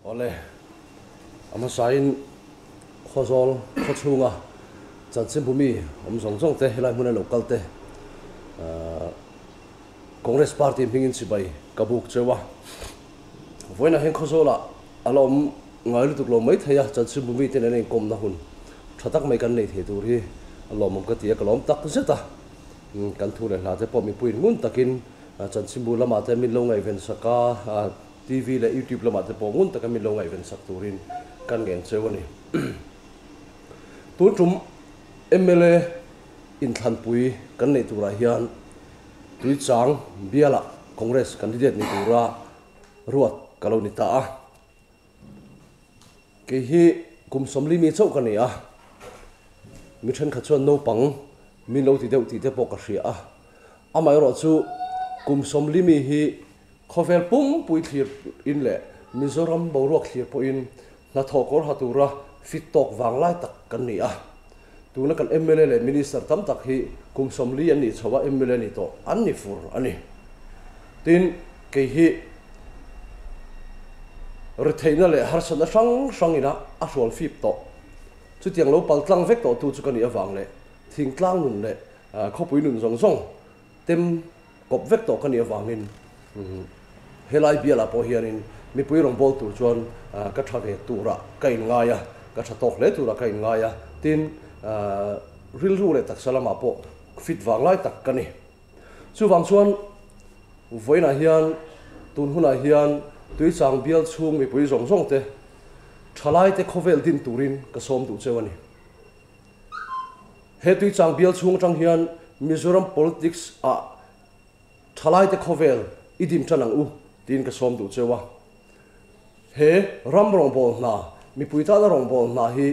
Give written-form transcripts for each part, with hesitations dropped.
Awle, a hmasain Khawzawl khaw chhunga chanchinbu mi awm zawng zawng te helai hmuna lo kal te Congress Party hmingin chibai ka buk cheu a. Vawiinah hian Khawzawlah a la awm ngai lutuk lo maithei a, chanchinbu mite nen a inkawmna hun tha tak mai kan nei thei tur hi a lawmawm ka ti a, ka lawm tak zet a. Kan thu leh hla te pawh mipuiin ngun takin chanchinbu lamah te min lo ngaihven sak a, TV leh YouTube lamah te pawh ngun taka min lo ngaihven sak turin kan ngen cheu a ni. Tun tum mla inthlanpui kan neih turah hian Tuichang bialah Congress candidate ni tura ruat ka lo ni ta a. Kei hi kum 40 mi chauh ka ni a, mi thenkhat chuan naupang min lo ti deuh tih te pawh ka hria a. Amaherawhchu kum 40 mi hi Khawvel pumpui thlir in leh Mizoram boruak thlir pawhin hnathawh kawr ha tura fit tawk vang lai tak kan ni a. Tuna kan mla leh Minister tam tak hi kum 40 an nih chho a mla ni tawh an ni fur a ni. Tin, kei hi retheihna leh harsatna hrang hrang ina a hrual fip tawh. Chutiang lo pal tlang vek tawhtu chu ka nih avang leh thingtlang nun leh khawpui nun zawng zawng tem kawp vek tawh ka nih avangin helai bialah pawh hianin mipui rawngbâwl tur chuan ka ṭha ve turah ka inngai a, ka ṭha tawk hle turah ka inngai a, tin, rilru leh taksa lamah pawh fit vang lai tak ka ni. Chuvang chuan vawiinah hian tun hunah hian Tuichang bial chhung mipui zawng zawng te ṭhalaite khawvel din turin ka sawm duh cheu a ni. He Tuichang bial chhung atang hian Mizoram politics ah thalaite khawvel i din tan ang u tiin ka sawm duh cheu a. He ram rawngbâwl hna, mipui tana rawngbâwl hna hi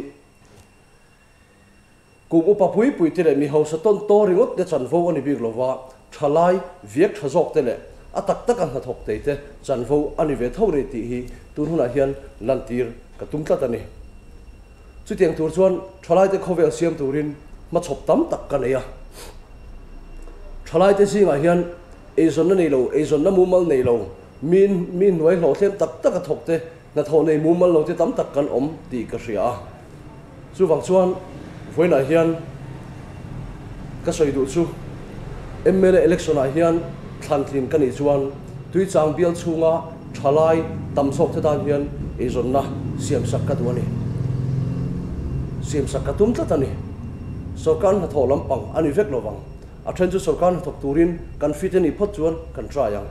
kum upa pui pui te leh mi hausa tawn taw ringawt te chanvo a ni bik lova, thalai viak tha zawk te leh a tak taka hnathawk tei te chanvo a ni ve tho ni tih hi tun hunah hian lantir ka tum tlat a ni. Chutiang tur chuan thalaite khawvel siam turin hmachhawp tam tak ka nei a. Thalaite zingah hian eizawnna nei lo, eizawnna mumal nei lo, mi mi hnuai hlawhthlem tak taka thawk te, hnathawh nei mumal lo te tam tak kan awm tih ka hria a. Chuvang chuan vawiinah hian ka sawi duh chu mla election ah hian thlantlin ka nih chuan Tuichang bial chhunga thalai tam zawk te tan hian eizawnna siamsak ka duh a ni. Siamsak ka tum tlat a ni. Sorkar hnathawh lampang a ni vek lovang. A then chu sorkar hnathawk turin kan fit a nih phawt chuan kan try ang.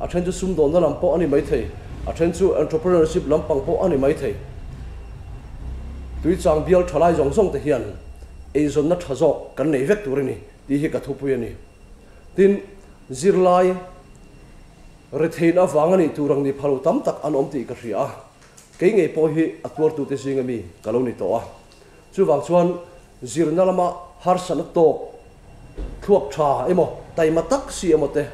A then chu sumdawnna lam pawh a ni maithei. A then chu entrepreneurship lampang pawh a ni maithei. Tuichang bial thalai zawng zawng te hian eizawnna tha zawk kan nei vek tur a ni tih hi ka thupui a ni. Tin, zirlai retheihna avang a nih tur ang ni phalo tam tak an awm tih ka hria a, kei ngei pawh hi a tuartute zinga mi ka lo ni tawh a. Chuvang chuan zirna lama harsatna tawk thluak tha emaw, taima tak si emaw te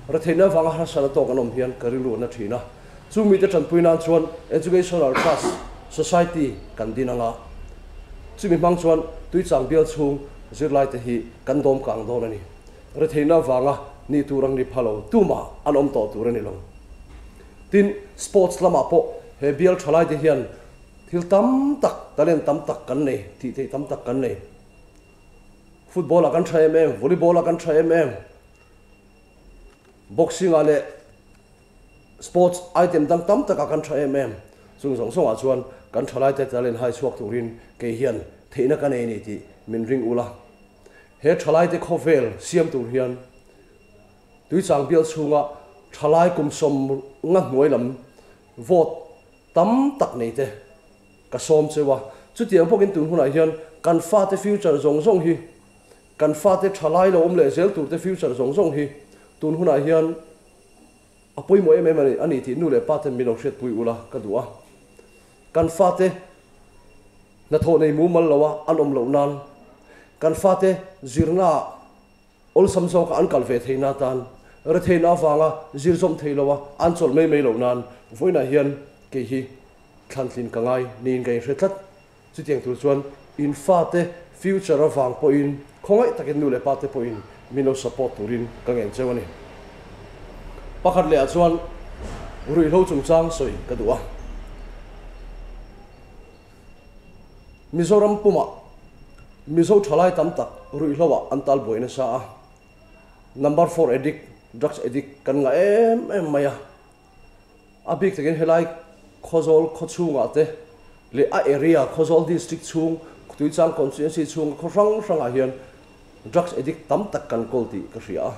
retheihna avanga harsatna tawk an awm hian ka rilru a na thin a. Chu mite tanpui nan chuan Educational Trust Society kan din anga, chumi hmang chuan Tuichang bial chhung zirlaite hi kan dawm kang dawn a ni. Retheihna avanga nih tur ang ni pha lo tumah an awm tawh tur a ni lo. Tin, sports lamah pawh he bial thalaite hian thil tam tak, talent tam tak kan nei, tih theih tam tak kan nei. Football-ah kan tha em em, volleyball-ah kan tha em em, boxing-ah leh Sports item dang tam takah kan tha em em. Chung zawng zawngah chuan kan thalaite talent hai chhuak turin kei hian theihna ka nei ni tih min ring ula. He thalaite khawvel siam tur hian Tuichang bial chhunga thalai kum 50 hnuai lam vote tam tak nei te ka sawm cheu a. Chutiang bawkin tun hunah hian kan fate future zawng zawng hi kan fate thalai lo awm leh zel turte future zawng zawng hi tun hunah hian A pawimawh em em a ni tih nu leh pa ten min lo hriatpui ula ka duh a. Kan fate hnathawh nei mumal loa an awm loh nan, kan fate zirnaah awlsam zawka an kal ve theihna atan, retheihna avanga zir zawm thei loa an chawlh mai mai loh nan vawiinah hian kei hi thlantlin ka ngai niin ka inhre tlat. Chutiang tur chuan in fate future avang pawhin khawngaih takin nu leh pate pawhin min lo support turin ka ngen cheu a ni. Pakhat lehah chuan ruihhlo chungchang sawi ka duh a. Mizoram pumah Mizo thalai tam tak ruihhloah an tal buai nasa a, number four addict, drugs addict kan ngah em em mai a. A bik takin helai Khawzawl khaw chhungah te leh a area Khawzawl district chhung Tuichang constituency chhunga khaw hrang hrangah hian drugs addict tam tak kan kawl tih ka hria a,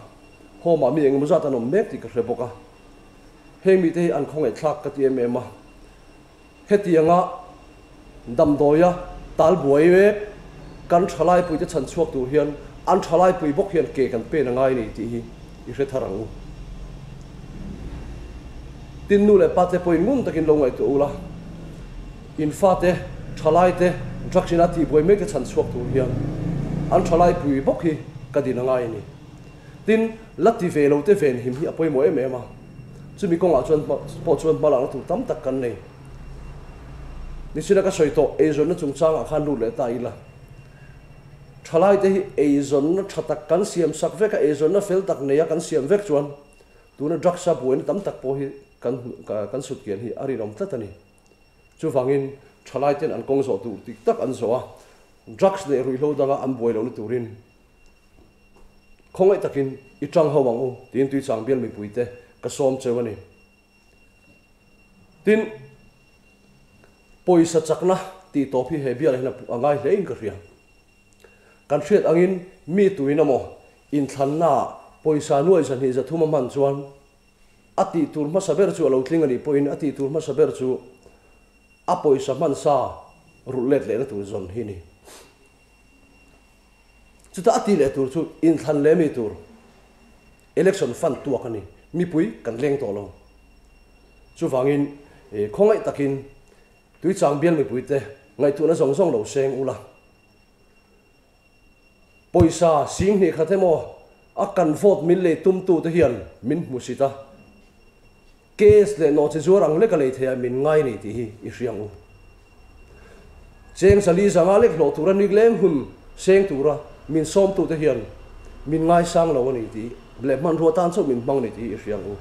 home ah mi engemaw zat an awm mek tih ka hre bawk a. Heng mite hi an khawngaihthlak ka ti em em a. Hetianga damdawia tal buai mek kan thalaipuite chhan chhuak tur hian an thalaipui bawk hian ke kan pen a ngai ni tih hi i hre thar ang u. Tin nu leh pate pawhin ngun takin lo ngaihtuah ula, in fate thalaite drugs ina tihbuai mekte chhan chhuak tur hian an thalaipui bawk hi ka din a ngai a ni. Tin, la ti ve lo te venhim hi a pawimawh em em a, chumi kawngah chuan pawh chuan hmalakna tur tam tak kan nei. Nichina ka sawi tawh, eizawnna chungchangah khan lut leh ta ila. Thalaite hi eizawnna tha tak kan siam sak vek a, eizawnna fel tak neia kan siam vek chuan tuna drugs a buaina tam tak pawh hi kan kan sutkian hi a rinawm tlat a ni. Chuvangin thalaiten an kawng zawh tur dik tak an zawh a, drugs leh ruihhlo danga an buai lohna turin Khawngaih takin i tang ho ang u tiin Tuichang bial mipuite ka sawm cheu a ni. Tin, pawisa chakna tih tawp hi he bialah hian a ngai hle in ka hria. Kan hriat angin mi tuin emaw inthlannaah pawisa nuai zahnih zathum a hman chuan a tih tur hmasa ber chu a lo tling a nih pawhin a tih tur hmasa ber chu a pawisa hmansa rulh let lehna tur zawn hi a ni. Chutah a ti leh tur chu inthlan leh mi tur election fund tuak a ni. Mipui kan leng tawh lo. Chuvangin khawngaih takin Tuichang bial mipuite ngaihtuahna zawng zawng lo seng ula. Pawisa sing hnih khat emaw a kan vote min lei tumtute hian min hmusit a. Case leh nawhchi zuar ang lek a lei thei a min ngai ni tih hi i hria ang u. Cheng sali zanga lek hlawh tura nigleng hun seng tura min sawmtute hian min ngaisang lo a ni tih leh hmanrua tan chauh min hmang ni tih hi i hria ang u.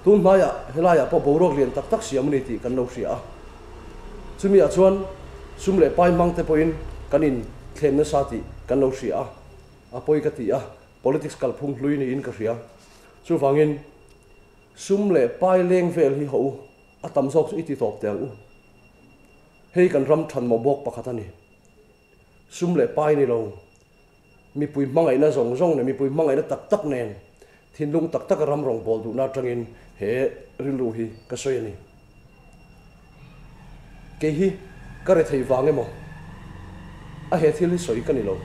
Tun hmaiah helaiah pawh boruak lian tak tak siam a ni tih kan lo hria a. Chumiah chuan sum leh pai hmang te pawhin kan inthlem nasa tih kan lo hria a, a pawi ka ti a, politics kalphung hlui niin ka hria. Chuvangin. Sum leh pai leng vel hi ho a tam zawk chu i ti tawp teh ang u. Hei kan ram than mawh bawk pakhat a ni. Sum leh pai ni lo, mipui hmangaihna zawng zawng leh mipui hmangaihna tak tak nen thinlung tak taka ram rawngbâwl duhna atangin he rilru hi ka sawi a ni. Kei hi ka rethei vang emaw a he thil hi sawi ka ni lo.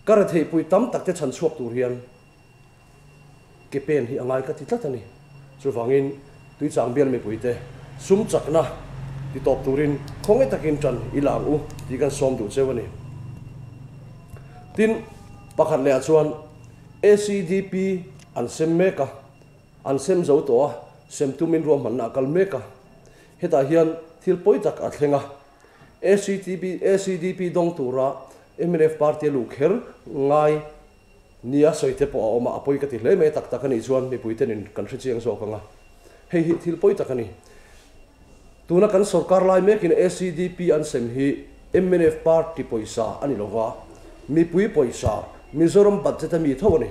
Ka retheihpui tam tak te chhan chhuak tur hian ke pen hi a ngai ka ti tlat a ni. Chuvangin Tuichang bial mipuite sum chakna ti tawp turin khawngaih takin tan i la ang u tih kan sawm duh cheu a ni. Tin, pakhat lehah chuan ACDP an sem mek a, an sem zo tawh a, sem tumin ruahmanna a kal mek a. Hetah hian thil pawi tak a thleng a, ACTP, ACDP dawng tura mnf party a luh kher ngai nia sawi te pawh a awm a, a pawi ka ti hle mai tak tak a nih chuan mipui ten in kan hre chiang zawk ang a, hei hi thil pawi tak a ni. Tuna kan sorkar lai mekin ACDP an sem hi mnf party pawisa a ni lova, mipui pawisa, Mizoram budget a mi tho a ni.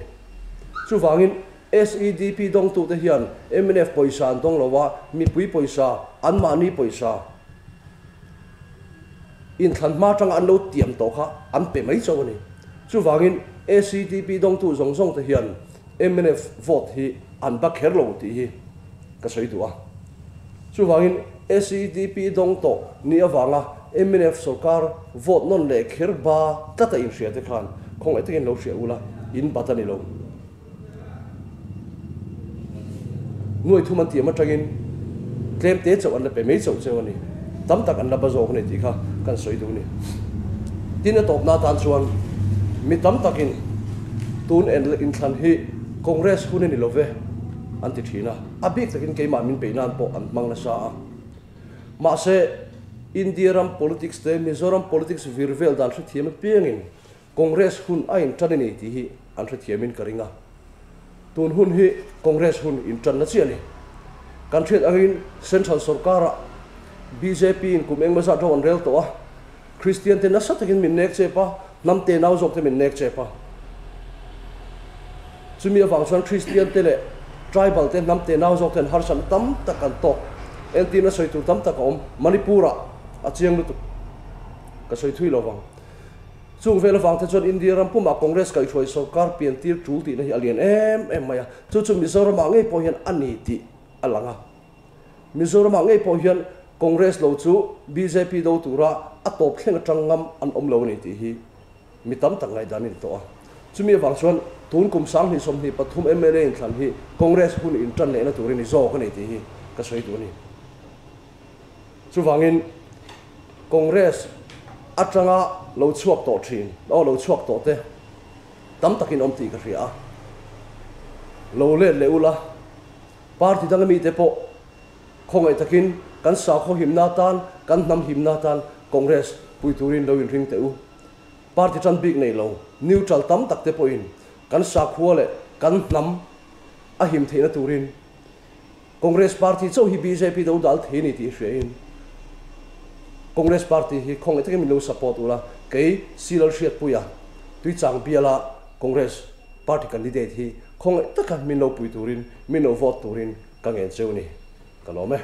Chuvangin SEDP dawngtute hian mnf pawisa an dawng lo a, mipui pawisa, anmahni pawisa inthlan hma atanga an lo tiam tawh kha an pe mai chauh a ni. Chuvangin SEDP dawngtu zawng zawng te hian mnf vote hi an ba kher lo tih hi ka sawi duh a. Chuvangin SEDP dawng tawh ni avanga mnf sorkar vote nawn leh kher ba tlata inhria te khan khawngaih takin lo hria ula, in bat a ni lo. Nuai thum an tiam atangin tlem te chauh an la pe mai chauh cheu a ni. Tam tak an la ba zawk a ni tih kha kan sawi duh a ni. Tin a tawpna atan chuan mi tam takin tun inthlan hi Congress hun a ni lo ve an ti thin a. A bik takin keimah min peih nan pawh an hmang nasa a. Mahse India ram politics te Mizoram politics vir vel dan hrethiam apiangin Congress hun a intan a ni tih hi an hrethiamin ka ring a. Tun hun hi Congress hun intanna chiah a ni. Kan hriat angin Central sorkarah Bjp in kum engemaw zat ro an rel tawh a, Kristian te nasa takin min nek chep a, hnam te nau zawk te min nek chep a. Chumi avang chuan Kristian te leh tribal te hnam te nau zawk ten harsatna tam tak an tawk. Entirna sawi tur tam tak a awm. Manipur ah a chiang lutuk. Ka sawi thui lo vang. Chung vel avang te chuan India ram pumah Congress kaihhruai sorkar pian tir tul tihna hi a lian em em mai a. Chu chu Mizoramah ngei pawh hian a ni tih a lang a. Mizoramah ngei pawh hian Congress lo chu bjp do tura a tawp thleng atang ngam an awm lo a ni tih hi mi tam tak ngaihdan a ni tawh a. Chumi avang chuan tun kum 2023 mla inthlan hi Congress hun intan lehna tur a ni zawk a ni tih hi ka sawi duh a ni. Chuvangin Congress atanga lo chhuak tawh thin, aw lo chhuak tawh te tam takin awm tih ka hria a. Lo let leh ula. Party danga mite pawh khawngaih takin kan sakhaw himna atan, kan hnam himna atan Congress pui turin lo inring teh u. Party tan bik nei lo, neutral tam tak te pawhin kan sakhua leh kan hnam a him theihna turin Congress party chauh hi bjp do dal thei a ni tih hriain Congress party hi khawngaih takin min lo support ula, kei Silal Hriatpuia Tuichang biala Congress party candidate hi khawngaih taka min lo pui turin, min lo vote turin ka ngen cheu ni. Ka lawm e.